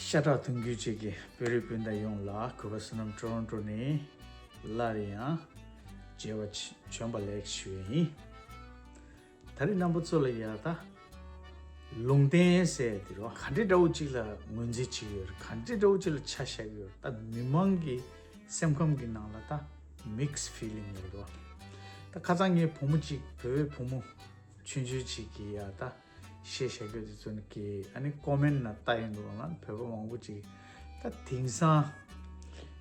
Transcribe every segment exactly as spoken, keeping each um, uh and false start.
ཤ་ཁྲག་མཐུན་འགྱུར་བཅས་ཀྱི་བོད་རིགས་སྤུན་ཟླ་ཡོངས་ལ་གུས་པ་བསོད་ནམས་ཊོ་རོན་ཊོ་ནས་སླར་ཡང་མཇལ་བ་བྱོན་པ་ལེགས་ཞུ་ཡ་ཡིན། ད་རེས་རྣམ་པ་ཚོ་ལ་ཡ་ད་ལུང་བསྟན་ཟེར་དེ་རོ་ག་འདྲ་འདྲ་བོ་ཅིག་ལ་ངོས་འཛིན་བྱེད་ཀྱི་ཡོད་རེད། ག་འདྲ་འདྲ་བོ་ཅིག་ལ་ཆ་བཞག་གི་ཡོད་རེད། ད་མི་མང་གི་སེམས་ཁམས་ཀྱི་ནང་ལ་ད་མིགས་ཕི་ལིང་ཡོད་རེད་རོ། ད་ཁ་སང་ངའི་བུ་མོ་གཅིག་བོད་བུ་མོ་ཆུང་ཆུང་གཅིག་གིས་ཡ་ད་བཤད་བཞག་རྒྱུ་དེ་ཚོ་ནི་གི་ཨ་ནི་ཀོ་མེན་ནང་ལྟ་ཡིན་འདུག་ལ། བོད་པ་མང་པོ་ཅིག་ད་དེང་སང་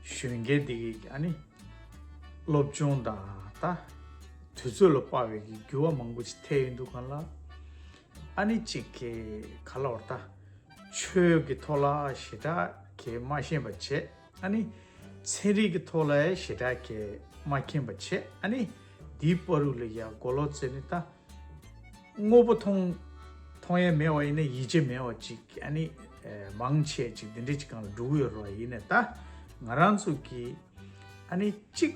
གཞོན་སྐྱེས་འདི་གི་ཨ་ནི་སློབ་སྦྱོང་དང་ད་དུས་ཚོད་ལ་དཔག་པའི་གི་འགྱུར་བ་མང་པོ་ཅིག་ཐེབས་ཡིན་འདུག་ག་ལ། ཨ་ནི་གཅིག་གི་ག་ལ་བར་ད་ཆོས་ཀྱི་ཐོག་ལ་ཞེ་དྲག་གི་མ་ཤེས་པ་བྱས། ཨ་ནི་ཚན་རིག་གི་ཐོག་ལ་ཞེ་དྲག་གི་མ་མཁྱེན་པ་བྱས། ཨ་ནི་འདིའི་བར་དུ་ལ་ཡ་མགོ་ལོག་རྩེ་ནི་ད་དངོས་པོ་མཐོང་མཐོང་ཡས་མེད་པ་ཡིན་ན་ཡིད་ཆེས་མེད་པ་ཅིག་ཨ་ནི་ཨེ་མང་ཆེ་ཅིག་འདི་འདྲ་ཅིག་སྒང་ལ་འགྲོ་གི་ཡོད་རེད་བ། ཡིན་ནའི་ད་ང་རང་ཚོ་གི་ཨ་ནི་གཅིག་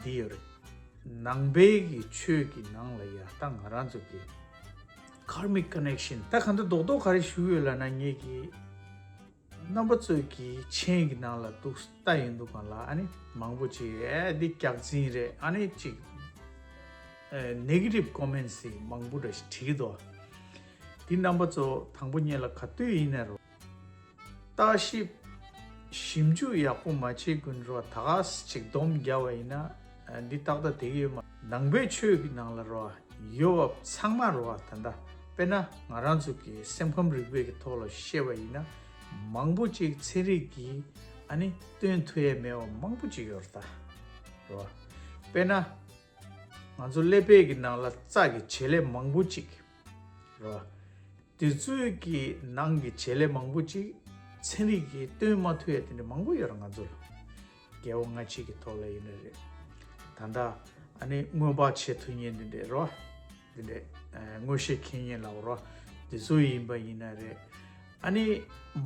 འདི་ཡོད་རེད། ནང་པའི་གི་ཆོས་ཀྱི་ནང་ལ་ཡ་ད་ང་རང་ཚོ་གི་ཀར་མིག་ཀ་ནེག་ཤན། ད་ག་འདྲ་རྡོག་རྡོག་ག་རེ་ཞུ་ཡོད་ལབ་ན། ངེད་ཀྱི་རྣམ་པ་ཚོས་ཀྱི་མཆན་གྱི་ནང་ལ་འདུག་ལྟ་ཡིན་འདུག་ག་ལ། ཨ་ནི་མང་པོ་ཅིག་ཨེ་འདི་སྐྱག་རྫུན་རེད། ཨ་ནི་ཅིག་ཨེ་ནེ་གེ་ཊིབ་ཀོ་མེན་སི་མང་པོ་འདྲ་ཞིག་བྲིས་ཀྱི་འདུག་འདི་རྣམ་པ་ཚོ་དང་པོ་ཉིད་ལ་ག་དུས་ཡིན་ན་རོ། བརྟག་ཞིབ་ཞིབ་འཇུག་ཡག་པོ་མ་བྱེད་ཀུན་རོ་ད་ག་ཅིག་སྡོམ་རྒྱག་པ་ཡིན་ན་འདི་ཏག་ཏག་དེ་གི་ཡོད་མ། ནང་པའི་ཆོས་ཀྱི་ནང་ལ་རོ་ཡོད་པ་ཚང་མ་རོ་ད་ལྟ་དཔེར་ན་ང་རང་ཚོ་གི་སེམས་ཁམས་རིག་པའི་གི་ཐོག་ལ་བཤད་པ་ཡིན་ན་མང་པོ་ཅིག་ཚན་རིག་གིས་ཨ་ནི་སྟོན་ཐུབ་ཡས་མེད་པ་མང་པོ་ཅིག་ཡོད་རེད་ད་རོ། དཔེར་ན་ང་ཚོ་ཀླད་པའི་གི་ནང་ལ་རྩ་གི་བྱེད་ལས་མང་པོ་ཅིག་རོ། དེ་ཚོའི་གི་ནང་གི་བྱེད་ལས་མང་པོ་ཅིག་ཚན་རིག་གིས་སྟོན་མ་ཐུབ་ཡ་དེ་འདྲ་མང་པོ་ཡོད་རེད་ང་ཚོ་ལ། རྒྱལ་བ་སྔ་ཕྱི་གི་ཐོག་ལ་ཡིན་ན་རེད། ད་ལྟ་ཨ་ནི་མངོན་པ་བྱེད་ཐུབ་མཁན་འདི་འདྲས་རོ། འདི་འདྲས་ཨ་མངོན་ཤེས་མཁྱེན་མཁན་ལབ་རོ། དེ་ཚོ་ཡིན་པ་ཡིན་ན་རེད། ཨ་ནི་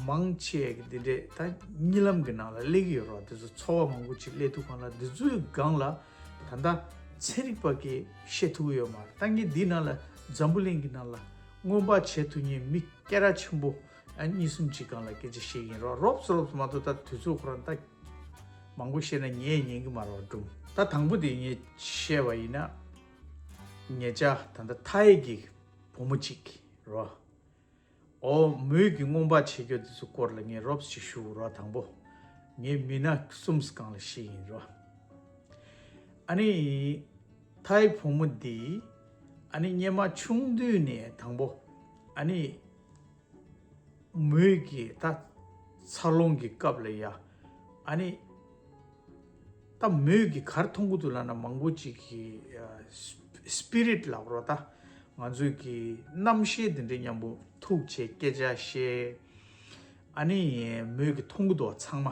མང་ཆེ་གི་འདི་འདྲས་ད་གཉིད་ལམ་གི་ནང་ལ་སླེབས་ཀྱི་ཡོད་རོ། དེ་ཚོ་ཚོར་བ་མང་པོ་ཅིག་སླེབས་དུས་སྒང་ལ་འདི་ཚོའི་སྒང་ལ་ད་ལྟ་ཚན་རིག་པ་གིས་བཤད་ཐུབ་ཀྱི་ཡོད་མ་རེད། ད་ངས་འདི་ནང་ལ་འཛམ་བུ་གླིང་གི་ནང་ལ་མངོན་པ་བྱེད་ཐུབ་མཁན་མི་སྐད་གྲགས་ཆེན་པོ་ཨ་གཉིས་གསུམ་ཅིག་སྒང་ལ་སྐད་ཆ་བཤད་ཀྱི་ཡིན་རོ། རོབ་ཙམ་རོབ་ཙམ་མ་གཏོགས་ད་དུས་ཚོད་ཁོ་རང་ད་མང་པོ་བཤད་ན་ཉན་ཉན་གྱི་མ་རེད་བ་སྒྲུང་། ད་དང་པོ་དེ་ངས་བཤད་པ་ཡིན་ན་ཉེ་ཆར་ད་ལྟ་ཐའི་གི་བུ་མོ་གཅིག་རོ། ཨོ་མོས་ཀྱི་མངོན་པ་བྱེད་རྒྱུ་དེ་ཚོ་སྐོར་ལ་ངས་རོབ་ཅིག་ཞུ་རོ། དང་པོ་ངས་མི་སྣ་གསུམ་སྒང་ལ་བཤད་ཡིན་རོ། ཨ་ནི་ཐའི་བུ་མོ་འདི་ཨ་ནི་སྔོན་མ་ཆུང་དུས་ནས་དང་པོ་ཨ་ནི་མོས་ཀྱི་ད་འཚར་ལོངས་ཀྱི་སྐབས་ལ་ཡ་ཨ་ནི་ད་མོས་ཀྱི་ག་རེ་མཐོང་གི་འདུག་ལབ་ན་མང་པོ་ཅིག་གི་ཨ་སི་པི་རིཊ་ལབ་རོ། ད་ང་ཚོའི་གི་རྣམ་ཤེས་འདི་འདྲའི་མཉམ་པོ་ཐུག་བྱས་སྐད་ཆ་བཤད། ཨ་ནི་མོས་ཀྱི་མཐོང་གི་འདུག་བ་ཚང་མ།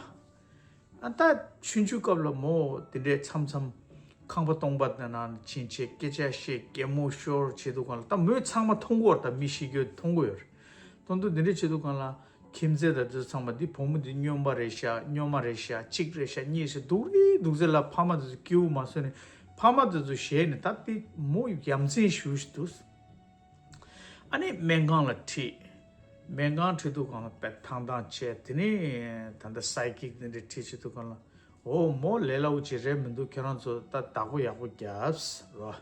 ཨ་ད་ཆུང་ཆུང་སྐབས་ལ་མོ་དེ་འདྲས་མཚམས་མཚམས་ཁང་པ་སྟོང་པ་དེ་ནང་ཕྱིན་བྱས་སྐད་ཆ་བཤད་གད་མོ་ཤོར་བྱེད་དུས་སྒང་ལ་ད་མོས་ཚང་མ་མཐོང་གི་ཡོད་རེད། ད་མི་ཤི་རྒྱུ་མཐོང་གི་ཡོད་རེད། མཐོང་དུས་དེ་འདྲས་བྱེད་དུས་སྒང་ལ་ཁྱིམ་མཚེས་དང་དེ་ཚོ་ཚང་མ་འདི་བུ་མོ་འདི་སྨྱོན་པ་རེད་ཤག་སྨྱོན་མ་རེད་ཤག་གཅིག་རེད་ཤག་གཉིས་ཤག་སྡུག་རེད་འདུག་ཟེར་ལ་ཕ་མ་དེ་ཚོ་སྐྱིད་པོ་མ་བཟོས་ནས་ཕ་མ་དེ་ཚོ་ཞེད་ནས་ད་དེ་མོ་ཡ་མཚན་ཞེ་པོ་ཞིག་འདུག་ཨ་ནི་སྨན་ཁང་ལ་ཁྲིད། སྨན་ཁང་ཁྲིད་དུས་སྒང་ལ་དཔེ་ཐང་ཐང་བྱས། དེ་ནས་ད་ལྟ་སའི་ཀིག་དེ་འདྲ་ཁྲིད་བྱེད་དུས་སྒང་ལ་འོ་མོ་ལས་སླ་པོ་ཅིག་རེད་མི་འདུག་ཁྱེད་རང་ཚོ་ད་བདག་པོ་ཡག་པོ་རྒྱབ་རོ།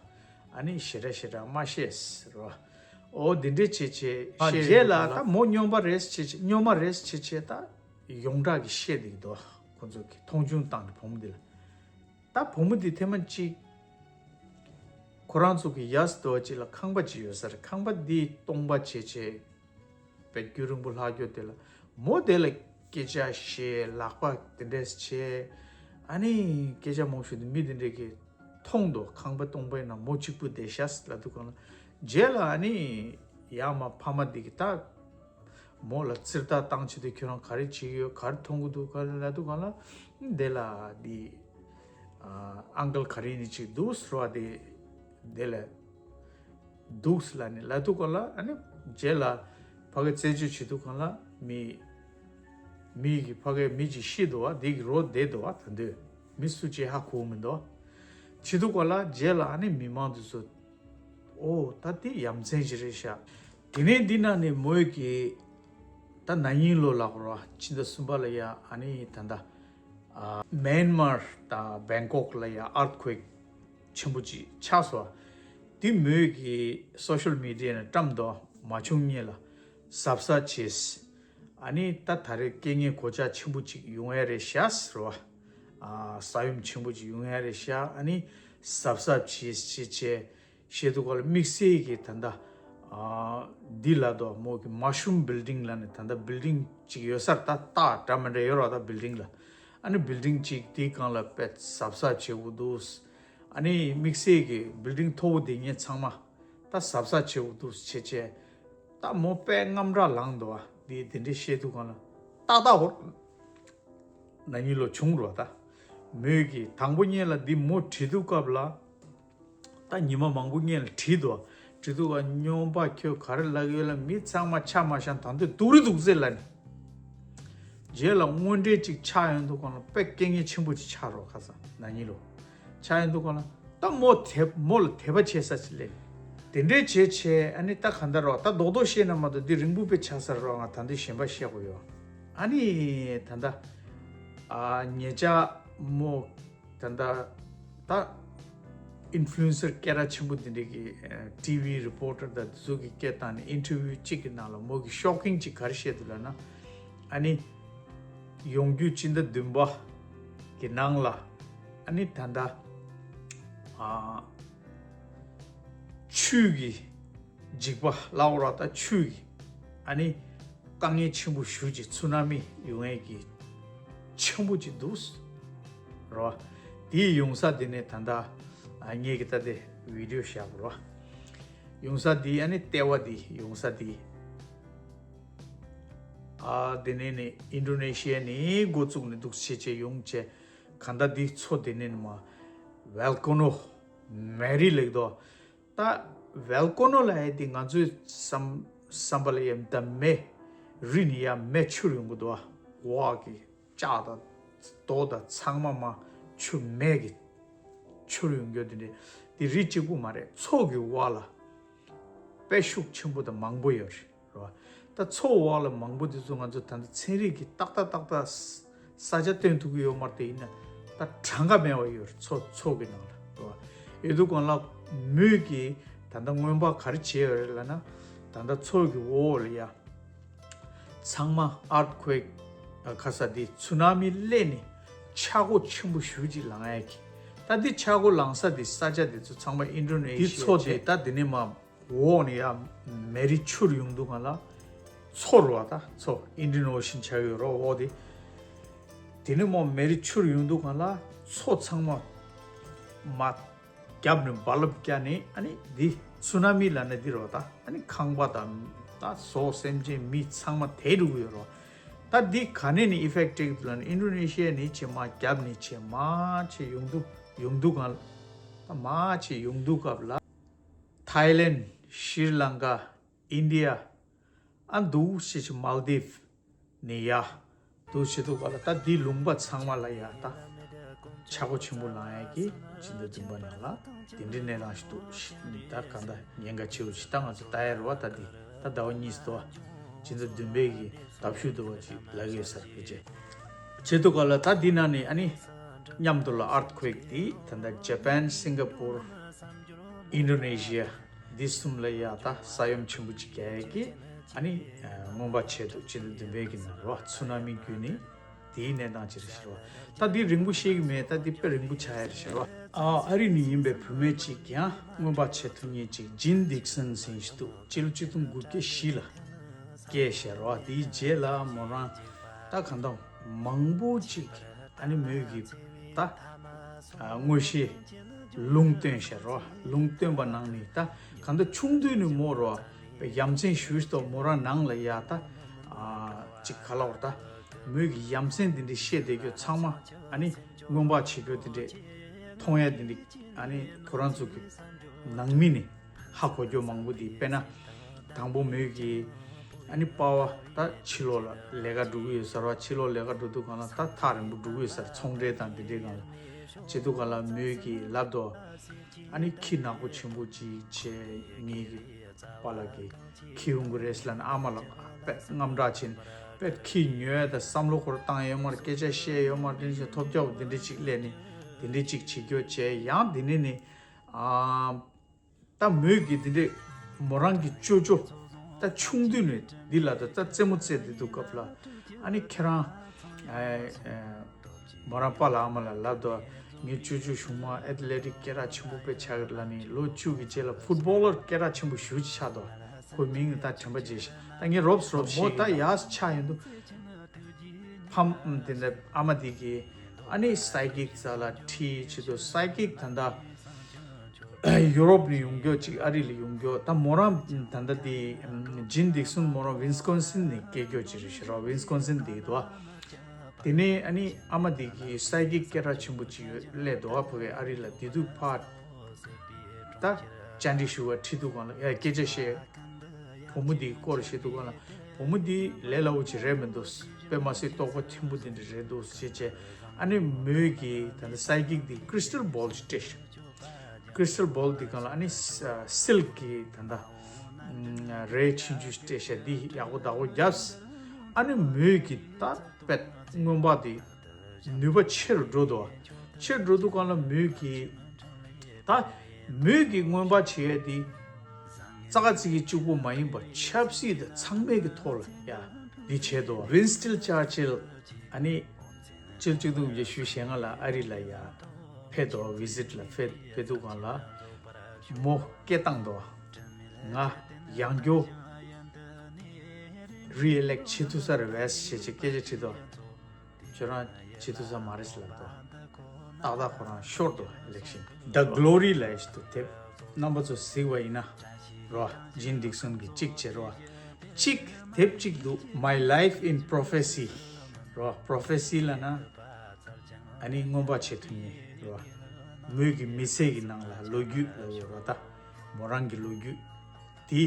ཨ་ནི་ཞེ་དྲག་ཞེ་དྲག་མ་བཤད་རོ། འོ་དེ་འདྲ་བྱེད་བྱེད་ཨ་བཤད་རྗེས་ལ་ད་མོ་སྨྱོན་པ་རེད་བྱེད་བྱེད་སྨྱོན་པ་རེད་བྱེད་བྱེད་ད་ཡོངས་གྲགས་ཀྱི་བཤད་བསྡད་ཀྱི་འདུག་ཁོ་ཚོ་གི་མཐོང་ཆུང་བཏང་ནས་བུ་མོ་འདི་ལ། ད་བུ་མོ་འདི་ཐེངས་མ་གཅིག་ཁོ་རང་ཚོ་གི་ཡ་སི་དོ་གཅིག་ལ་ཁང་པ་གཅིག་ཡོད་ས་རེད། ཁང་པ་འདི་སྟོང་པ་བྱས་བྱས་དཔེ་རྒྱུན་རིང་པོ་ལྷག་རྒྱུ་དེ་ལ་མོ་དེ་ལ་སྐད་ཆ་བཤད། ལག་པ་དེ་འདྲས་བྱས། ཨ་ནི་སྐད་ཆ་མང་ཤོས་དེ་མི་དེ་འདྲས་ཀྱིས་མཐོང་འདུག་ཁང་པ་སྟོང་པའི་ནང་མོ་གཅིག་པུ་བསྡད་ཤག་ལབ་དུས་སྒང་ལ་རྗེས་ལ་ཨ་ནི་ཡར་མར་ཕ་མ་དེ་གིས་ད་མོ་ལ་ཙིར་ལྟ་བཏང་བྱེད་དུས་ཁྱོད་རང་ག་རེ་བྱེད་ཀྱི་ཡོད་ག་རེ་མཐོང་གི་འདུག་ག་རེ་ལབ་དུས་སྒང་ལ་དེ་ལ་དེ་ཨ་ཨང་ཀལ་ག་རེ་ནི་ཅིག་འདུག་ཟེར་བ་དེ་དེ་ལ་འདུག་ལབ་ནས་ལབ་དུས་སྒང་ལ་ཨ་ནི་རྗེས་ལ་ཕ་གི་རྩད་གཅོད་བྱེད་དུས་སྒང་ལ་མི་མི་གི་ཕ་གི་མི་གཅིག་ཤི་འདུག་བ། དེ་གི་རོ་བསྡད་འདུག་བ། ད་འདོད་མི་སུ་ཅིག་ཧ་གོ་མི་འདུག་བ། བྱེད་དུས་སྒང་ལ་རྗེས་ལ་ཨ་ནི་མི་མང་དེ་ཚོ་ཨོ་ད་དེ་ཡ་མཚན་ཞིག་རེད་ཤག་དེ་ནས་འདི་ནང་ནས་མོས་ཀྱི་ ད་ན་ནིང་ལོ་ལ་རོ་ཕྱི་ཟླ་གསུམ་པ་ལ་ཡ་ཨ་ནི་ད་ལྟ་ཨ་མེན་མར་དང་བེང་ཀོག་ལ་ཡ་ཨར་ཐི་ཁུ་ཝེག་ཆེན་པོ་ཅིག་ཆགས་སོང་། དེ་མོས་ཀྱི་སོ་ཤལ་མི་ཌི་ཡ་ནས་བཀྲམ་དོ། མ་བྱུང་སྔོན་ལ་གཟབ་གཟབ་བྱས། ཨ་ནི་ད་ད་རེས་རྐྱེན་ངན་གོད་ཆག་ཆེན་པོ་ཅིག་ཡོང་ཡ་རེད་ཤག་ཟེར་བ། ཨ་ས་ཡོམ་ཆེན་པོ་ཅིག་ཡོང་ཡ་རེད་ཤག་ཨ་ནི་གཟབ་གཟབ་བྱས་བྱས་བྱས། བཤད་དུས་སྐབས་ལ་དམིགས་བསལ་གྱི་ད་ལྟ་ཨ་འདི་ལ་དོ་མོ་གི་Mushroom Building་ལ་ནི་ད་ལྟ་བིལ་ཌིང་ཅིག་ཡོད་སར་ད་ཏག་འདྲ་མི་འདྲ་ཡོད་ར། ད་བིལ་ཌིང་ལ་ཨ་ནི་བིལ་ཌིང་ཅིག་དེའི་སྒང་ལ་དཔེ་གཟབ་གཟབ་བྱེད་དགོས་འདུག་ཨ་ནི་དམིགས་བསལ་གྱི་བིལ་ཌིང་མཐོ་པོ་དེ་ངས་ཚང་མ་ད་གཟབ་གཟབ་བྱེད་དགོས་འདུག་བྱས་བྱས། ད་མོ་དཔེ་རྔམ་དྲག་ལངས་འདུག་ཨ། དེ་དེ་འདྲའི་བཤད་དུས་སྒང་ལ་ཏག་ཏག་ཧོར་ན་ནིང་ལོ་བྱུང་རོ། ད་མོས་ཀྱི་དང་པོ་སྔོན་ལ་འདི་མོ་བྲིས་དུས་སྐབས་ལ་ད་ཉི་མ་མང་པོ་སྔོན་ལ་བྲིས་འདུག་ཨ། བྲིས་དུས་སྐབས་སྨྱོན་པ་ཁྱོད་ག་རེ་ལབ་ཡོད་ལ་མི་ཚང་མ་ཆ་མ་ཤང་དང་དུས་སྡུག་རི་འདུག་ཟེར་ལ་ནི། རྗེས་ལ་དངོས་འབྲེལ་ཅིག་ཆགས་ཡོང་དུས་སྒང་ལ་དཔེ་རྐྱེན་ངན་ཆེན་པོ་ཅིག་ཆགས་རོ། ཁ་སང་ན་ནིང་ལོ་ཆགས་ཡོང་དུས་སྒང་ལ་ད་མོ་དེ་མོ་ལ་དད་པ་བྱེད་ས་ཅིག་ལས། དེ་འདྲའི་བྱས་བྱས་ཨ་ནི་ད་ག་འདྲ་རོ། ད་རྡོག་རྡོག་བཤད་ན་མ་གཏོགས་འདི་རིང་པོ་དཔེ་ཆགས་ས་རོ། ང་ད་འདི་གཞན་པ་བཤད་དགོས་ཡོད། ཨ་ནི་ད་ལྟ་ཨ་ཉེ་ཆར་མོ་ད་ལྟ་ད་ཨིན་ཕུ་ལུ་ཨེན་སར་སྐད་གྲགས་ཆེན་པོ་འདི་འདྲའི་གི་ཊི་ཝི་རི་པོར་ཊར་དང་དེ་ཚོ་གི་སྐད་བཏང་ནས་ཨིན་ཊར་ཝིའུ་གཅིག་གི་ནང་ལ་མོ་གི་ཤོག་ཀིང་གཅིག་ག་རེ་བཤད་འདུག་ལབ་ན། ཨ་ནི་ཡོང་རྒྱུ་སྤྱི་ཟླ་བདུན་པ་གི་ནང་ལ་ཨ་ནི་ད་ལྟ་ཨ་ཆུ་གི་འཇིགས་པ་ལབ་ར། ད་ཆུ་གི་ཨ་ནི་དཀའ་ངལ་ཆེན་པོ་ཞེ་ཅིག་ཚུ་ན་མི་ཡོང་ཡས་ཀྱི་ཆེན་པོ་ཅིག་འདུག་ར། དེའི་ཡོང་ས་དེ་ནས་ད་ལྟ་ཨ་ངེད་ཀྱི་ད་དེ་བི་ཌི་ཡོ་བཞག་ར། ཡོང་ས་དེ་ཨ་ནི་ལྟེ་བ་དེ་ཡོང་ས་དེ་ཨ་དེ་ནས་ནི་ཨིན་ཌོ་ནེ་ཤི་ཡ་ནས་འགོ་བཙུགས་ནས་འདུག་བྱས་བྱས་ཡོང་བྱས། གང་ལྟར་འདི་མཚོ་དེ་ནས་ནི་མ་ཝལ་ཀོ་ནོ་མེ་རི་ལེགས་དོ། ད་ཝལ་ཀོ་ནོ་ལབ་ཡས་དེ་ང་ཚོའི་བསམ་བསམ་པ་ལ་ཡ་ད་མེ་རི་ནས་ཡ་མེ་འཕྱུར་ཡོང་གི་འདུག་ཨ། འོག་གི་ལྕགས་དང་རྡོ་དང་ཚང་མ་མ་ཆུ་མེ་གི་འཕྱུར་ཡོང་རྒྱུ་དེ་འདྲ། དེ་རི་གཅིག་པུ་མ་རེད། མཚོ་གི་འོག་ལ་དཔེ་ཤུགས་ཆེན་པོ་དང་མང་པོ་ཡོད་རེད། རེད་བ། ད་མཚོ་འོག་ལ་མང་པོ་དེ་ཚོ་ང་ཚོ་ད་ལྟ་ཚན་རིག་གི་ཏག་ཏག་ཏག་ཏག་ས་ཆ་སྟོན་ཐུབ་ཀྱི་ཡོད་མ་རེད། དེ་ཡིན་ན་ད་གྲངས་ཀ་མེད་པ་ཡོད་རེད། མཚོ་མཚོ་གི་ནང་ལ། རེད་བ། ཡོད་དུས་སྒང་ལ་མོས་ཀྱིས་ད་ལྟ་སྔོན་དཔག་ག་རེ་བྱས་ཡོད་རེད་ལབ་ན། ད་ལྟ་མཚོ་གི་འོག་ལ་ཡ་ཚང་མ་ཨར་ཐི་ཁུ་ཝེག་ཁ་ས་དེ་ཚུ་ན་མི་སླེབས་ནས་ཆག་སྒོ་ཆེན་པོ་ཞེ་ཅིག་ལངས་ཡ་གི། ད་འདི་ཆག་སྒོ་ལངས་ས་དེ་ས་ཆ་དེ་ཚོ་ཚང་མ་ཨིན་ཌོ་ནེ་ཤི་ཡ་དེ་མཚོ་དེ་ད་དེ་ནས་མ་འོག་ནས་ཡ་མེ་རི་འཕྱུར་ཡོང་དུས་སྒང་ལ་མཚོ་རེད་བ། ད་མཚོ་ཨིན་ཌི་ཡན་ཨོ་ཤན་ཆགས་ཡོད་རེད་འོག་དེ། དེ་ནས་མ་མེ་རི་འཕྱུར་ཡོང་དུས་སྒང་ལ་མཚོ་ཚང་མ་མ་རྒྱབ་ནས་རྦ་རླབས་བརྒྱབ་ནས་ཨ་ནི་འདི་ཚུ་ན་མི་ལབ་ན་འདི་རེད་བ། ད་ཨ་ནི་ཁང་པ་དང་ད་ཟོག་སེམས་ཅན་མི་ཚང་མ་དེད་འགྲོ་གི་ཡོད་རེད་བ། ད་འདི་ག་ནས་ནས་ཨི་ཕེག་ཊི་སྤྲད་ཀྱི་འདུག་ལབ་ན། ཨིན་ཌོ་ནེ་ཤི་ཡ་ནས་བྱས་མ་རྒྱབ་ནས་བྱས་མ་བྱས་ཡོང་དུས་ཡོང་དུས་སྒང་ལ། ད་མ་བྱས་ཡོང་དུས་སྐབས་ལ་ཐའི་ལེན། ཤྲི་ལང་ཀ། ཨིན་ཌི་ཡ། ཨ་འདུག་ཤི་ཤི་མལ་དིབ་ནས་ཡ། འདུག་ཤི་འདུག་ག་ལ་ད་འདི་ལུང་པ་ཚང་མ་ལ་ཡ་ད་ཆག་སྒོ་ཆེན་པོ་ལངས་ཡ་གི་སྤྱི་ཟླ་བདུན་པ་ནང་ལ་དེ་འདྲའི་གནས་སྟངས་ཤིག་འདུག་ཤི། ད་གང་ལྟར་ཉེན་ཁ་ཆེ་བོ་ཞིག་ད་ང་ཚོ་ལྟ་ཡ་རེད་བ། ད་འདི་ད་ཟླ་བ་གཉིས་སུ་འདུག་བ། སྤྱི་ཟླ་བདུན་པའི་གི་ཟླ་བཤུ་འདུག་བ་ཅིག་ལབ་ཡོད་ས་རེད་ཅེ། བྱེད་འདུག་ག་ལ་ད་འདི་ནང་ནས་ཨ་ནི་མཉམ་དུ་ལ་ཨར་ཐི་ཁུ་ཝེག་འདི་ད་ལྟ་ཇ་པན། སིང་ག་པུར། ཨིན་ཌོ་ནེ་ཤི་ཡ། འདི་གསུམ་ལ་ཡ་ད་ས་ཡོམ་ཆེན་པོ་ཅིག་རྒྱག་ཡས་ཀྱི་ཨ་ནི་སྔོན་དཔག་བྱས་འདུག་སྤྱི་ཟླ་བདུན་པའི་གི་ནང་རེད་བ། ཚུ་ན་མི་བརྒྱུད་ནས་དེའི་གནས་སྟངས་ཅིག་རེད་ཤག་རེད་བ། ད་འདི་རིང་པོ་བཤད་ཀྱི་མེད། ད་འདི་དཔེ་རིང་པོ་ཆགས་ཡ་རེད་ཤག་རེད་བ། ཨ་ཨ་རི་ནས་ཡིན་པའི་བུད་མེད་ཅིག་ཀྱང་སྔོན་དཔག་བྱེད་ཐུབ་མཁན་ཅིག་ཇིན་ཌིག་སན་ཟེར་མཁན་ཞིག་འདུག་སྤྱི་ལོ་ཆིག་སྟོང་དགུ་བརྒྱ་བཞི་ལ་སྐྱེས་ཤག་རེད་བ། དེའི་རྗེས་ལ་མོ་རང་ད་གང་ལྟར་མང་པོ་ཅིག་ཨ་ནི་མོས་ཀྱི་ད་ཨ་དངོས་གཞི་ལུང་བསྟན་ཤག་རོ། ལུང་བསྟན་པ་ནང་ནས་ད་གང་ལྟར་ཆུང་དུས་ནས་མོ་རོ་ཡ་མཚན་ཞུས་ཏོ། མོ་རང་ནང་ལ་ཡ་ད་ཨ་ཅིག་ག་ལ་བར་ད་མོས་ཀྱི་ཡ་མཚན་དེ་འདྲ་བཤད་བསྡད་རྒྱུ་ཚང་མ་ཨ་ནི་སྔོན་དཔག་བྱེད་རྒྱུ་དེ་འདྲ་མཐོང་ཡ་དེ་འདྲ་ཨ་ནི་ཁོ་རང་ཚོ་གི་ནང་མི་ནས་ཧ་གོ་རྒྱུ་མང་པོ་དེ། དཔེར་ན། དང་པོ་མོས་ཀྱིས་ཨ་ནི་པ་ཕ་ད་ཕྱི་ལོགས་ལ་ལས་ཀ་འགྲོ་གི་ཡོད་ས་རེད་བ། ཕྱི་ལོགས་ལས་ཀ་འགྲོ་དུས་སྒང་ལ་ད་ཐག་རིང་པོ་འགྲོ་གི་ཡོད་ས་རེད། ཚོང་འབྲེལ་དང་དེ་འདྲའི་སྒང་ལ་བྱེད་དུས་སྒང་ལ་མོས་ཀྱིས་ལབ་དོ། ཨ་ནི་ཁྱི་ནག་པོ་ཆེན་པོ་ཅིག་བྱས་ངེད་ཀྱི་པཱ་ལགས་ཀྱིས་ཁྱེར་ཡོང་གི་རེད་ཟེར་ལབ་ནས། ཨ་མ་ལགས་ དཔེ་དངངས་སྐྲག་ཕྱིན། དཔེ་ཁྱི་ཉོས་དང་བསམ་བློ་ཁོ་རང་བཏང་ཡོད་མ་རེད། སྐད་ཆ་བཤད་ཡོད་མ་རེད། དེ་འདྲ་ཞིག་ཐོབ་རྒྱག་དེ་འདྲ་ཅིག་སླེབས་ནས་དེ་འདྲ་ཅིག་བྱེད་རྒྱུ་བྱས། ཡང་དེ་ནས་ནི་ཨ་ད་མོས་ཀྱི་དེ་འདྲས་མོ་རང་གི་ཅོ་ཅོ་ད་ཆུང་དུས་ནས་འདི་ལ་ད་ད་རྩེད་མོ་རྩེ་བསྡད་དུས་སྐབས་ལ་ཨ་ནི་ཁྱེད་རང་ཨ་ཨ་མོ་རང་པཱ་ལགས་ཨ་མ་ལགས་ལབ་དོ། ངའི་ཅོ་ཅོ་གཞུག་མ་ཨེ་ཐི་ལེ་ཊིག་སྐད་གྲགས་ཆེན་པོ་དཔེ་ཆགས་ཀྱི་རེད་ལབ་ནི་ལོ་བཅུ་གི་རྗེས་ལ་ཕུཊ་བྷོ་ལར་སྐད་གྲགས་ཆེན་པོ་ཞེ་པོ་ཅིག་ཆགས་དོ། ཁོའི་མིང་ནི་ད་དྲན་པ་བརྗེད་ཤག་ད་ངས་རོབ་རོབ་ཤེས་མོ་ད་ཡག་ཆགས་ཡོང་དུས། ཕམ་དེ་འདྲ་ཨ་མ་དེ་གིས་ཨ་ནི་སའི་ཀིག་ས་ལ་ཁྲིད་བྱེད་དུ། སའི་ཀིག་ད་ལྟ་ཡུ་རོབ་ནས་ཡོང་རྒྱུ་ཅིག་ཨ་རི་ལ་ཡོང་རྒྱུ། ད་མོ་རང་ད་ལྟ་དེ་ཇིན་ཌིག་སོན་མོ་རང་ཝིན་སི་ཀོན་སིན་ནས་སྐྱེས་རྒྱུ་ཅིག་རེད་ཤག་རོ། ཝིན་སི་ཀོན་སིན་དེ་དུ་དེ་ནས་ཨ་ནི་ཨ་མ་དེ་གིས་སའི་ཀིག་སྐད་གྲགས་ཆེན་པོ་ཅིག་ཡོད་སླེབས་འདུག་ཕ་གི་ཨ་རི་ལ། དེ་དུས་ཕ་ད་བཅར་འདྲི་ཞུ་བ་ཁྲིད་དུས་སྒང་ལ་ཡ་སྐད་ཆ་བཤད། བུ་མོ་འདིའི་སྐོར་བཤད་དུས་སྒང་ལ་བུ་མོ་འདི་ལས་སླ་པོ་ཅིག་རེད་མི་འདུག་དཔེ་མ་སྲིད་རྟོགས་པ་མཐོན་པོ་འདི་འདྲ་རེད་འདུག་ཞེས་བྱས། ཨ་ནི་མོས་ཀྱིས་ད་ལྟ་སའི་ཀིག་འདི་ཀྲི་སི་ཊལ་བོལ་ཅིག་སྤྲད་ཤག་ཀྲི་སི་ཊལ་བོལ་འདི་སྒང་ལ་ཨ་ནི་ས་སིལ་ཀྱི་ད་ལྟ་རས་ཆུང་ཆུང་སྤྲད་ཤག་འདི་ཡག་པོ་བདག་པོ་བརྒྱབ། ཨ་ནི་མོས་ཀྱིས་ད་དཔེ་རྔོན་པ་འདི་ནུས་པ་ཆེ་རུ་འགྲོ་འདུག་ཆེ་རུ་འགྲོ་དུས་སྒང་ལ་མོས་ཀྱིས་ད་མོས་ཀྱིས་རྔོན་པ་བྱེད་ཡས་དེ་རྩ་ཁ་ཚིག་གི་གཅིག་པོ་མ་ཡིན་པར་ཆབ་སྲིད་དང་ཚང་མའི་གི་ཐོག་ལ་ཡ་འདི་བྱས་འདུག་ཝིན་སི་ཊོན་ཅར་ཅིལ་ཨ་ནི་ཕྱི་ལོ་ཆིག་སྟོང་དགུ་བརྒྱ་ཞེ་ལྔ་ལ་ཨ་རི་ལ་ཡ་ཕེབས་འདུག་བི་ཟིཊ་ལ་ཕེབས་ཕེབས་དུས་སྒང་ལ་མོ་སྐད་བཏང་འདུག་ང་ཡང་བསྐྱར་རི་ཨི་ལེག་བྱེད་ཐུབ་ས་རེད་པས་ཞེས་བྱས་སྐད་ཆ་དྲིས་འདུག་ཁྱོད་རང་བྱེད་ཐུབ་ས་མ་རེད་ལབ་འདུག་ཏག་ཏག་ཁོ་རང་ཤོར་འདུག་ཨི་ལེག་ཤན། The Glory ལབ་ཡས་ཤིག་འདུག་དེབ་རྣམ་པ་ཚོ་གཟིགས་པ་ཡིན་ན་རོ། ཇིན་ཌིག་སོན་གྱི་གཅིག་བྱེད་རོ། གཅིག་དེབ་གཅིག་འདུག My Life in Prophecy རོ། པོ་རོ་ཕེ་སི་ལབ་ན་ཨ་ནི་རྔོན་པ་བྱེད་ཐུབ་མཁན་རོ། མོས་ཀྱི་མི་ཚེ་གི་ནང་ལ་ལོ་རྒྱུས་ལབ་ཡོད་རོ། ད་མོ་རང་གི་ལོ་རྒྱུས་དེ།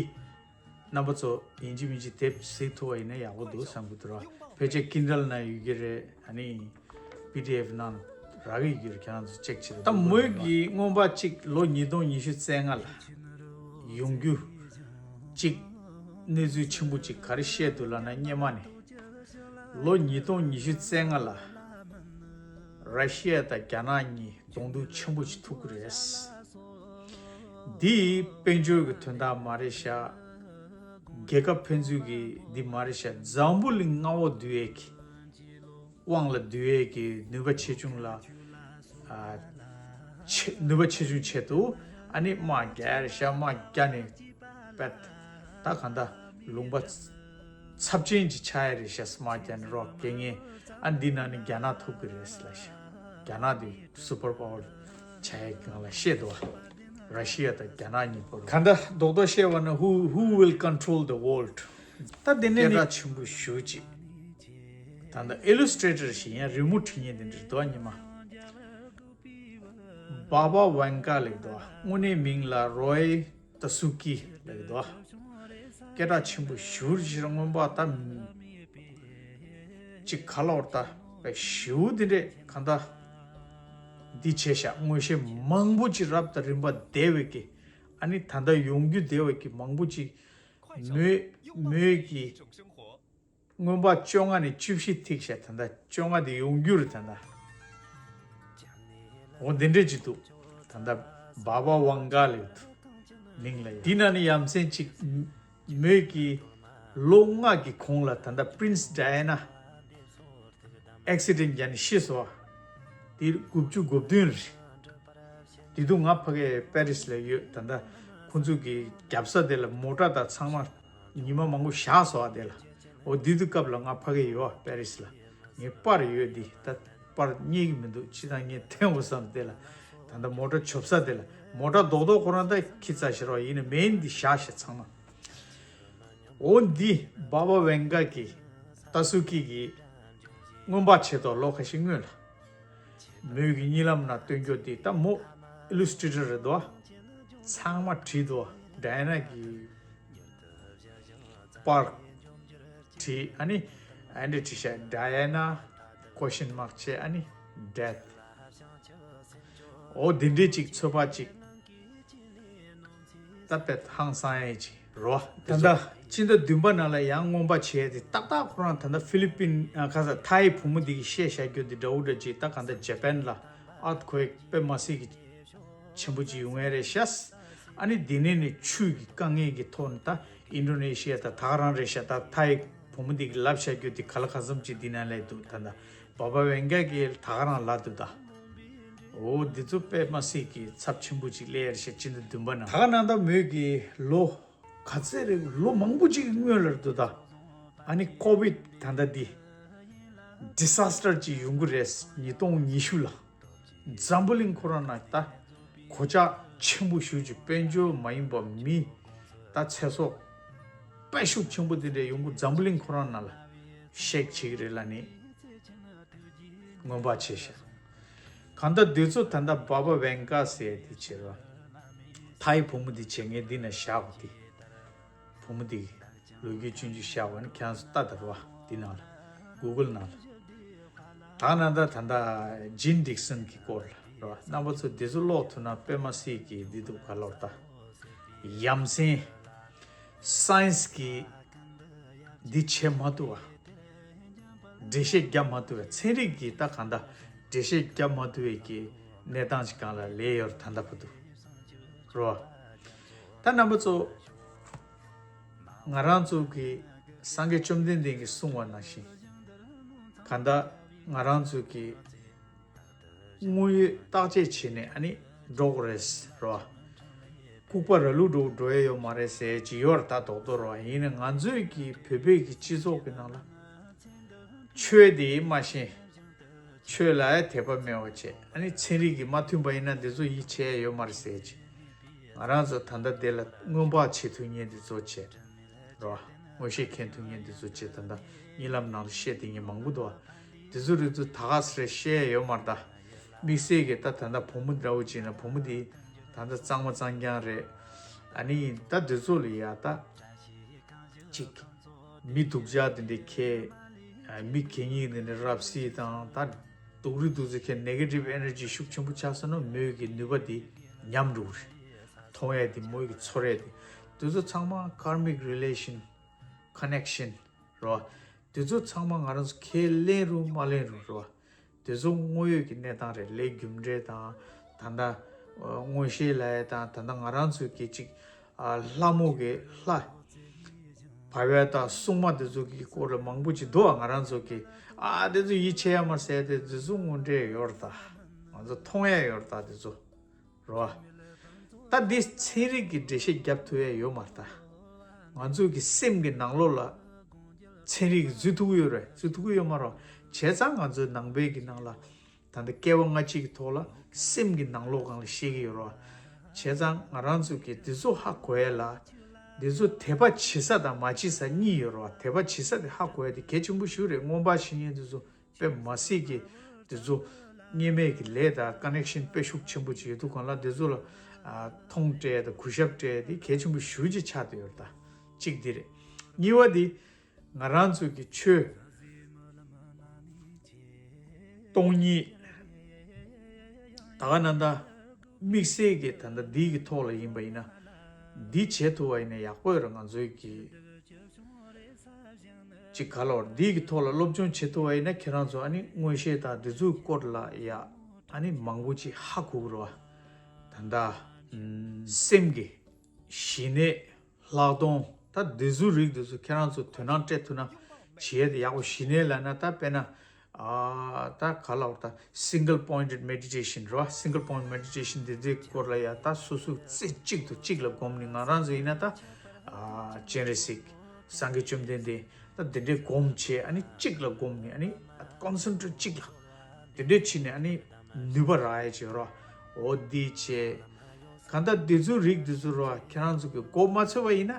རྣམ་པ་ཚོ་ཡིན་གཅིག་མིན་གཅིག་དེབ་གཟིགས་ཐུབ་པ་ཡིན་ན་ཡག་པོ་འདུག་བསམ་གྱི་འདུག་ར། ཕལ་ཆེར་ཀིན་ཌལ་ན་ཡོད་ཀྱི་རེད། ཨ་ནི་པི་ཌི་ཨེཕ་ནང་རག་གི་ཡོད་ཀྱི་རེད། ཁྱེད་རང་ཚོ་ཅེག་བྱེད་ད་མོས་ཀྱི་རྔོན་པ་གཅིག་ལོ་ཉིས་སྟོང་ཉི་ཤུ་རྩ་ལྔ་ལ་ཡོང་རྒྱུ་གཅིག་གནས་ཚུལ་ཆེན་པོ་གཅིག་ག་རེ་བཤད་འདུག་ལབ་ན། སྔོན་མ་ནས་ལོ་ཉིས་སྟོང་ཉི་ཤུ་རྩ་ལྔ་ལ་ར་ཤི་ཡ་དང་རྒྱ་ནག་གཉིས་གདོང་ཐུག་ཆེན་པོ་ཞིག་ཐུག་གི་རེད། འདི་དཔལ་འབྱོར་གྱི་དོན་དག་མ་རེད་ཤག་རྒྱལ་ཁབ་ཕན་ཚུན་གྱི་འདི་མ་རེད་ཤག་འཛམ་བུ་གླིང་མངའ་འོག་བསྡུ་ཡས་ཀྱི་དབང་ལ་བསྡུ་ཡས་ཀྱི་ནུས་པ་ཆེ་ཆུང་ལ་ཨ་ཆེ་ནུས་པ་ཆེ་ཆུང་ཆེད་དུ་ཨ་ནི་དམག་རྒྱག་རེད་ཤག་དམག་རྒྱག་ནས་པད་ད་གང་ལྟར་ལུང་པ་ཚབས་ཆེན་གྱི་ཆགས་ཡ་རེད་ཤག་དམག་རྒྱག་ནས་རོགས་རྒྱག་མཁན་ཨ་འདི་ནང་ནས་རྒྱ་ནག་ཐུག་གི་རེད་ལབ་ཤག་རྒྱ་ནག་དེ་སུ་པར་པ་ཝར་ཆགས་ཡ་གི་ནང་ལ་བཤད་འདུག་བ། ར་ཤི་ཡ་དང་རྒྱ་ནག་གཉིས་བར་གང་ལྟར་རྡོག་རྡོག་བཤད་པ་ན་who who will control the world ད་དེ་ནས་སྐད་ནི་གྲགས་ཆེན་པོ་ཞེ་ཅིག་ད་ལྟ་ཨི་ལུ་སི་ཊྲེ་ཊར་ཞིག་ཡང་རི་མོ་བྲིས་མཁན་དེ་འདྲ་འདུག་ཉི་མ། བྷ་བྷ་ཝན་ཀ་ལབ་འདུག་དངོས་གནས་མིང་ལ་རོའི་ཏ་སུ་ཀི་ལབ་འདུག་སྐད་གྲགས་ཆེན་པོ་ཞེ་ཅིག་རེད། རྔོན་པ་ད་ཅིག་ག་ལབ་དགོས་རེད། ད་ཞེ་པོ་དེ་འདྲས་གང་ལྟར་འདི་བྱས་ཤག་མངོན་ཤེས་མང་པོ་ཅིག་རབ་དང་རིམ་པ་བསྡད་པའི་གི་ཨ་ནི་ད་ལྟ་ཡོང་རྒྱུ་བསྡད་པའི་གི་མང་པོ་ཅིག་མོས་མོས་ཀྱི་རྔོན་པ་བཅོ་ལྔ་ནས་བཅུ་བཞི་ཐིག་བྱས། ད་ལྟ་བཅོ་ལྔ་དེ་ཡོང་རྒྱུ་རེད། ད་ལྟ་འོ་འདི་འདྲས་ཅིག་འདུག་ད་ལྟ་བྷ་བྷ་ཝང་ག་ལབ་འདུག་མིང་ལ་ཡ། འདི་ན་ནི་ཡ་མཚན་ཅིག་མོས་ཀྱི་ལོ་ལྔ་གི་གོང་ལ་ད་ལྟ་པི་རིན་སི་ཌའི་ཨ་ན་ཨེག་སི་ཌེན་ཊི་བརྒྱབ་ནས་ཤི་སོང་བ། དེ་དགུ་བཅུ་གོ་བདུན་རེད། དེ་དུས་ང་ཕ་གི་པེ་རི་སི་ལ་ཡོད། ད་ལྟ་ཁོང་ཚོ་གི་རྒྱབ་ས་དེ་ལ་མོ་ཊ་དང་ཚང་མ་ཉི་མ་མང་པོ་བཞག་སོང་བ་དེ་ལ། འོ་དེ་དུས་སྐབས་ལ་ང་ཕ་གི་ཡོད་པེ་རི་སི་ལ། ངའི་པར་ཡོད་དེ། ད་པར་རྙེད་ཀྱི་མི་འདུག་སྤྱིར་བཏང་ངས་འཐེན་འོ་བསམ་དེ་ལ། ད་ལྟ་མོ་ཊ་ཆོབ་ས་དེ་ལ་མོ་ཊ་རྡོག་རྡོག་ཁོ་རང་ད་ཁྱི་རྩ་ཤེས་རོགས་ཡིན་ན་མེད་འདི་བཞག་ཤག་ཚང་མ། འོ་འདི་བྷ་བྷ་ཝེང་ག་གི་ཏ་སུ་ཀི་གི་རྔོན་པ་བྱས་ཐོག་ལོ་ཁ་ཤས་སྔོན་ལ། མོས་ཀྱི་གཉིད་ལམ་ན་སྟོན་རྒྱུ་དེ་ད་མོ་ཨི་ལུ་སི་ཊྲེ་ཊར་རེད་དོ། ཚང་མ་བྲིས་དོ། ཌའི་ཨ་ན་གི་པར་བྲིས། ཨ་ནི་ཨ་འདྲས་བྲིས་ཤག་ཌའི་ཨ་ན་ཀོ་ཤན་མག་བྱས། ཨ་ནི་ཌེ་ཐི། འོ་འདི་འདྲས་ཅིག་ཚོད་དཔག་ཅིག་ད་དཔེ་ཧང་སང་ཡས་ཅིག་རོ། ད་ལྟ་སྤྱི་ཟླ་བདུན་པ་ནང་ལ་ཡང་སྔོན་དཔག་བྱས་ཏེ་ཏག་ཏག་ཁོ་རང་ད་ལྟ་ཧྥི་ལི་པིན་ཨ་ཁ་ས་ཐའི་བུ་མོ་འདི་གིས་བཤད་བཞག་རྒྱུ་འདི་འདྲ་བོ་འདྲ་ཅིག་ད་གང་ལྟར་ཇ་པན་ལ་ཨར་ཐི་ཁུ་ཝེག་དཔེ་མ་སྲིད་ཀྱི་ཆེན་པོ་ཅིག་ཡོང་ངེས་རེད་ཤག་ཨ་ནི་འདི་ནས་ནི་ཆུ་གི་དཀའ་ངལ་གྱི་ཐོག་ནས་ད་ཨིན་ཌོ་ནེ་ཤི་ཡ་ད་ད་ག་རང་རེད་ཤག་ད་ཐའི་བུ་མོ་འདི་གིས་ལབ་བཞག་རྒྱུ་འདི་ག་ལ་ག་འཚམ་ཅིག་འདི་ན་སླེབས་འདུག་ད་ད་བ་བ་ཝེང་ག་གིས་ད་ག་རང་ལབ་འདུག་ད། འོ་འདི་ཚོ་དཔེ་མ་སྲིད་ཀྱི་ཚབས་ཆེན་པོ་ཅིག་སླེབས་ཡ་རེད་ཤག་སྤྱི་ཟླ་བདུན་པ་ནང་ད་ག་ནང་ད་མོས་ཀྱི་ལོ། ག་ཚད་རེད། ལོ་མང་པོ་ཅིག་གི་སྔོན་ལ་རེད་འདུག་ད། ཨ་ནི་ཀོ་བིད་ད་ལྟ་འདི་ཌི་སཱས་ཊར་ཅིག་ཡོང་གི་རེད། ཉིས་སྟོང་ཉི་ཤུ་ལ་འཛམ་བུ་གླིང་ཁོ་རང་ནང་ད་གོད་ཆག་ཆེན་པོ་ཞེ་ཅིག་དཔལ་འབྱོར་མ་ཡིན་པ་མི་ད་ཚེ་སྲོག་དཔེ་ཤུགས་ཆེན་པོ་དེ་འདྲ་ཡོང་གི་འཛམ་བུ་གླིང་ཁོ་རང་ནང་ལ་ཤེག་བྱེད་ཀྱི་རེད་ལབ་ནི་སྔོན་དཔག་བྱས་ཤག་གང་ལྟར་འདི་ཚོ་ད་ལྟ་བ་བ་ཝེང་ཀ་ཟེར་དེ་བྱེད་རོགས། ཐའི་བུ་མོ་འདི་བྱེད་ངས་འདི་ན་བཞག་གོ་དེ། བུ་མོ་འདི་ལོ་རྒྱུས་ཆུང་ཆུང་བཞག་པ་ནི་ཁྱེད་རང་ཚོ་ལྟ་དང་རོགས་འདི་ནང་ལ་གུ་གལ་ནང་ལ། ད་ན་ད་ད་ལྟ་ཇིན་ཌིག་སན་གྱི་སྐོར་ལ་རོགས། རྣམ་པ་ཚོ་འདི་ཚོ་ཀློག་ཐུབ་ན་དཔེ་མ་སྲིད་ཀྱི་འདི་འདུག་ག་ལོར་ད། ཡ་མཚན། སའེན་སི་གི་འདི་བྱེད་མ་ཐུབ་པ། འགྲེལ་བཤད་རྒྱབ་མ་ཐུབ་པའི་ཚན་རིག་གི་ད་གང་ལྟར་འགྲེལ་བཤད་རྒྱབ་མ་ཐུབ་པའི་གི་གནས་སྟངས་ཤིག་སྒང་ལ་སླེབས་ཡོད་རེད་ད་ལྟ་བར་དུ། རོ། ད་རྣམ་པ་ཚོ་ང་རང་ཚོ་གི་སངས་རྒྱས་བཅོམ་ལྡན་འདས་ཀྱིས་གསུངས་པ་ནང་བཞིན་གང་ལྟར་ང་རང་ཚོ་གི་དངོས་ཡོད་བརྟག་དཔྱད་བྱས་ནས་ཨ་ནི་འགྲོ་དགོས་རེད་རོ། ལྐུགས་པ་ར་ལུག་འགྲོ་འགྲོ་ཡ་ཡོད་མ་རེད་ཟེར་གྱི་ཡོད་རེད་ད་རྡོག་རྡོག་རོ། ཡིན་ནའི་ང་ཚོའི་གི་བོད་པའི་གི་སྤྱི་ཚོགས་ཀྱི་ནང་ལ་ཆོས་དེ་མ་ཤེས། ཆོས་ལ་ཡ་དད་པ་མེད་པ་བྱས་ཨ་ནི་ཚན་རིག་གི་མ་མཐུན་པ་ཡིན་ན་འདི་ཚོ་ཡིད་ཆེས་ཡ་ཡོད་མ་རེད་ཟེར་གྱི། ང་རང་ཚོ་ད་ལྟ་འདི་ལ་སྔོན་དཔག་བྱེད་ཐུབ་མཁན་འདི་ཚོ་བྱས། རོ། མངོན་ཤེས་མཁྱེན་ཐུབ་མཁན་འདི་ཚོ་བྱས་ད་ལྟ་གཉིད་ལམ་ནང་ལ་བཤད་དེ་ངས་མང་པོ་འདུག་བ། འདི་ཚོ་རིགས་ཚོ་ད་ག་ས་རེ་བཤད་ཡོད་མ་རེད་ད། དམིགས་བསལ་གྱི་ད་ད་ལྟ་བུ་མོ་འདྲ་བོ་ཅིག་ན་བུ་མོ་འདི་ད་ལྟ་གཙང་མ་གཙང་རྐྱང་རེད། ཨ་ནི་ད་འདི་ཚོ་ལ་ཡ་ད་ཅིག་མི་སྡུག་ཅག་དེ་འདྲའི་ཁྱེད་མི་གད་སྙིགས་དེ་འདྲའི་རབ་བསིལ་དང་ད་སྡུག་རུས་སྡུག་ཚེ་ཁྱེད་ནེ་གེ་ཊིབ་ཨེ་ནར་ཇི་ཤུགས་ཆེན་པོ་ཆགས་སོང་ན་མོས་ཀྱི་ནུས་པ་འདི་ཉམས་འགྲོ་གི་རེད། མཐོང་ཡས་དེ་མོས་ཀྱི་ཚོར་ཡས་དེ་འདི་ཚོ་ཚང་མ་karmic relation connection རོ། དེ་ཚོ་ཚང་མ་ང་རང་ཚོ་ཁས་ལེན་རུང་མ་ལེན་རུང་རོ། དེ་ཚོ་དངོས་ཡོད་ཀྱི་གནས་སྟངས་རེད། ལས་རྒྱུ་འབྲས་དང་ད་ལྟ་མངོན་ཤེས་ལབ་ཡ་དང་ད་ལྟ་ང་རང་ཚོ་གི་ཅིག་ལྷ་མོ་གི་ལྷ་བར་བ་དང་སྲུང་མ་དེ་ཚོ་གི་སྐོར་ལ་མང་པོ་ཅིག་འདུག་ང་རང་ཚོ་གི་ཨ་དེ་ཚོ་ཡིད་ཆེས་ཡ་མ་ཟེར་དེ་དེ་ཚོ་དངོས་འབྲེལ་ཡོད་རེད་ད། ང་ཚོ་མཐོང་ཡ་ཡོད་རེད་ད་དེ་ཚོ། རོ། ད་འདི་ཚན་རིག་གི་འགྲེལ་བཤད་རྒྱབ་ཐུབ་ཡ་ཡོད་མ་རེད་ད། ང་ཚོ་གི་སེམས་ཀྱི་ནང་ལོགས་ལ་ཚན་རིག་གིས་འཛུལ་ཐུབ་ཀྱི་ཡོད་རེད། འཛུལ་ཐུབ་ཀྱི་ཡོད་མ་རེད། བྱས་ཙང་ང་ཚོའི་ནང་པའི་གི་ནང་ལ་ད་ལྟ་སྐྱེ་བ་སྔ་ཕྱི་གི་ཐོག་ལ་སེམས་ཀྱི་ནང་ལོགས་སྒང་ལ་ཤེས་ཀྱི་ཡོད་རེད། བྱས་ཙང་ང་རང་ཚོ་གི་འདི་ཚོ་ཧ་གོ་ཡ་ལ་འདི་ཚོ་དད་པ་བྱེད་ས་དང་མ་བྱེད་ས་གཉིས་ཡོད་རེད། དད་པ་བྱེད་ས་དེ་ཧ་གོ་ཡ་དེ་གལ་ཆེན་པོ་ཞིག་རེད། སྔོན་དཔག་བྱེད་མཁན་འདི་ཚོ་དཔེ་མ་སྲིད་ཀྱི་དེ་ཚོ་སྔོན་མའི་གི་ལས་དང་ཀ་ནེག་ཤན་དཔེ་ཤུགས་ཆེན་པོ་ཅིག་ཡོད་དུས་སྒང་ལ་དེ་ཚོ་ལ་ཨ་མཐོང་སྤྲད་དང་གུས་ཞབས་སྤྲད་དེ་གལ་ཆེན་པོ་ཞེ་ཅིག་ཆགས་བསྡད་ཡོད་རེད་ད། གཅིག་འདི་རེད། གཉིས་པ་འདི་ང་རང་ཚོ་གི་ཆོས་སྟོང་ཉིད་ད་ག་ནང་ད་དམིགས་བསལ་གྱི་ད་ལྟ་འདི་གི་ཐོག་ལ་ཡིན་པ་ཡིན་ན་འདི་བྱེད་ཐུབ་པ་ཡིན་ན་ཡག་པོ་ཡོད་རེད། ང་ཚོའི་གི་ཅིག་ག་ལོར་འདི་གི་ཐོག་ལ་སློབ་སྦྱོང་བྱེད་ཐུབ་པ་ཡིན་ན་ཁྱེད་རང་ཚོ་ཨ་ནི་མངོན་ཤེས་དང་འདི་ཚོའི་སྐོར་ལ་ཡ་ཨ་ནི་མང་པོ་ཅིག་ཧ་གོ་གི་རེད་བ། ད་ལྟ་སེམས་ཀྱི་ཞི་གནས་ལྷག་མཐོང་ད་འདི་ཚོའི་རིགས་འདི་ཚོ་ཁྱེད་རང་ཚོ་དོ་སྣང་སྤྲད་ཐུབ་ན་བྱེད་ཡ་དེ་ཡག་པོ། ཞི་གནས་ལབ་ན་ད་དཔེར་ན་ཨ་ད་ག་ལབ་ད་single pointed meditation རེད་བ། single point meditation འདི་འདྲའི་སྐོར་ལ་ཡ་ད་སོ་སོ་རྩེ་གཅིག་ཏུ་གཅིག་ལ་བསྒོམས་ནས་ང་རང་ཚོ་ཡིན་ན་ད་ཨ་སྤྱན་རས་གཟིགས་སངས་རྒྱས་བཅོམ་ལྡན་འདས་ད་འདི་འདྲའི་སྒོམ་བྱས་ཨ་ནི་གཅིག་ལ་བསྒོམས་ནས་ཨ་ནི་ཀོན་སེན་ཊྲེཊ་གཅིག་ལ་དེ་འདྲའི་བྱས་ནས་ཨ་ནི་ནུས་པ་རག་ཡ་བྱེད་རོགས། འོ་འདི་བྱས། གང་ལྟར་འདི་ཚོའི་རིགས་འདི་ཚོ་རོགས་ཁྱེད་རང་ཚོ་གི་མགོ་མ་ཚོས་པ་ཡིན་ན་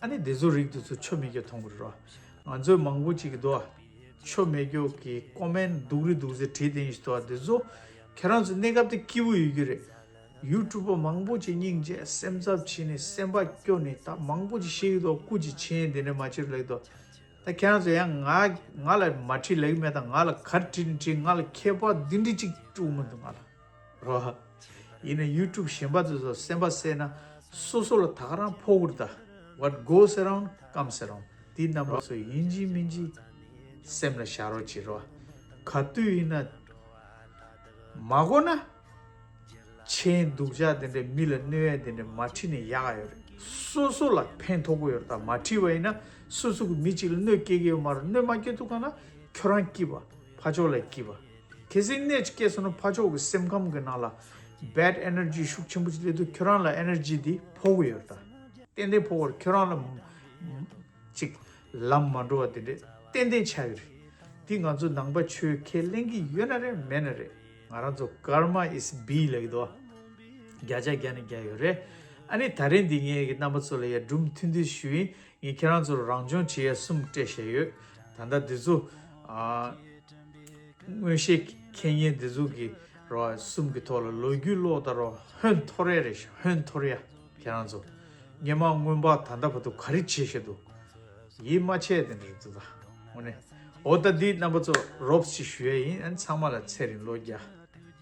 ཨ་ནི་འདི་ཚོའི་རིགས་འདི་ཚོ་ཆོ་མེད་རྒྱུ་མཐོང་གི་རེད་རོགས། ང་ཚོའི་མང་པོ་ཅིག་གི་འདུག་ཨ། ཆོ་མེད་རྒྱུ་གི་ཀོ་མེན་ཊི་སྡུག་རུས་སྡུག་ཚེ་བྲིས་དེ་ཡིན་ཞིག་འདུག་ཨ། འདི་ཚོ་ཁྱེད་རང་ཚོ་གནས་སྐབས་དེ་སྐྱིད་པོ་ཡོད་རྒྱུ་རེད། ཡུ་ཊུབ་པ་མང་པོ་ཅིག་སྙིང་རྗེ་སེམས་འཚབ་བྱས་ནས་སེམས་པ་སྐྱོ་ནས་ད་མང་པོ་ཅིག་ཤི་གི་འདུག་སྐུ་ཅིག་ཆེན་དེ་འདྲ་མ་བྱེད་ལེགས་འདུག་ད་ཁྱེད་རང་ཚོ་ཡང་ང་ང་ལ་མ་བྲིས་ལེགས་མེད། ད་ང་ལ་ག་རེ་བྲིས་ནས་བྲིས། ང་ལ་ཁྱད་པར་འདི་འདྲ་ཅིག་སྤྲོད་མི་འདུག་ང་ལ་རོ། ཡིན་ན་ཡུ་ཊུབ་གཞན་པ་ཚོ་ཚོ་སེམས་པ་བསད་ན་སོ་སོ་ལ་ད་ག་རང་ཕོག་གི་རེད་ད། What goes around comes around. དེ་རྣམ་པ་ཚོ་ཡིན་གཅིག་མིན་གཅིག་སེམས་ལ་བཞག་རོགས་བྱེད་རོགས། ག་དུས་ཡིན་ན་མ་གོ་ན། ཆེན་སྡུག་ཅག་དེ་འདྲའི་མི་ལ་གནོད་ཡ་དེ་འདྲའི་མ་ཁྲིད་ནས་ཡག་ག་ཡོད་རེད། སོ་སོ་ལ་ཕན་ཐོགས་ཀྱི་ཡོད་རེད། ད་མ་ཁྲིད་པ་ཡིན་ན་སོ་སོ་གི་མི་གཅིག་ལ་གནོད་སྐྱེལ་གྱི་ཡོད་མ་རེད། གནོད་མ་སྐྱེལ་ཐུབ་ག་ན་ཁྱོད་རང་སྐྱིད་པ། ཕར་ཕྱོགས་ལ་སྐྱིད་པ། གལ་སྲིད་གནོད་ཅིག་སྐྱེལ་སོང་ན་ཕར་ཕྱོགས་ཀྱི་སེམས་ཁམས་ཀྱི་ནང་ལ་bad energy ཤུགས་ཆེན་པོ་ཅིག་སླེབས་དུས་ཁྱོད་རང་ལ་energy དེ་ཕོག་གི་ཡོད་རེད། ད་ཏན་ཏན་ཕོག་གི་རེད། ཁྱོད་རང་ལ་ཅིག་ལམ་མ་འགྲོ་བ་དེ་འདྲས་ཏན་ཏན་ཆགས་ཀྱི་རེད། འདི་ང་ཚོ་ནང་པ་ཆོས་ཁས་ལེན་གྱི་ཡོད་ན་རེད། མེད་ན་རེད། ང་རང་ཚོ་karma is B ལབ་ཀྱི་འདུག་བརྒྱ་ཆ་བརྒྱ་ནས་བརྒྱ་ཡོད་རེད། ཨ་ནི་ད་རེས་འདི་ངས་ཀྱི་རྣམ་པ་ཚོ་ལ་ཡ་སྒྲུང་ཐུང་ཐུང་ཞུ་ཡིན། ངས་ཁྱེད་རང་ཚོར་རང་སྦྱོང་བྱེད་ཡ་གསུམ་སྤྲད་བཞག་ཡོད། ད་ལྟ་འདི་ཚོ་ཨ། མངོན་ཤེས་མཁས་སྙན་འདི་ཚོ་གི་རོ་གསུམ་གི་ཐོག་ལ་ལོ་རྒྱུས་ཀློག་ད་རོ་ཧོན་འཐོར་ཡ་རེད་ཤག་ཧོན་འཐོར་ཡ། ཁྱེད་རང་ཚོ་སྔོན་མ་སྔོན་པ་ད་ལྟ་བར་དུ་ག་རེ་བྱེད་བཞིན་འདུག་ཡིད་མ་ཆེས་དེ་འདྲ་འདུག་ད་འོ་ནས་འོ་ད་འདི་རྣམ་པ་ཚོ་རོབ་ཅིག་ཞུ་ཡ་ཡིན། ཨ་ནི་ཚང་མ་ལ་ཚེ་རིང་ལོ་བརྒྱ།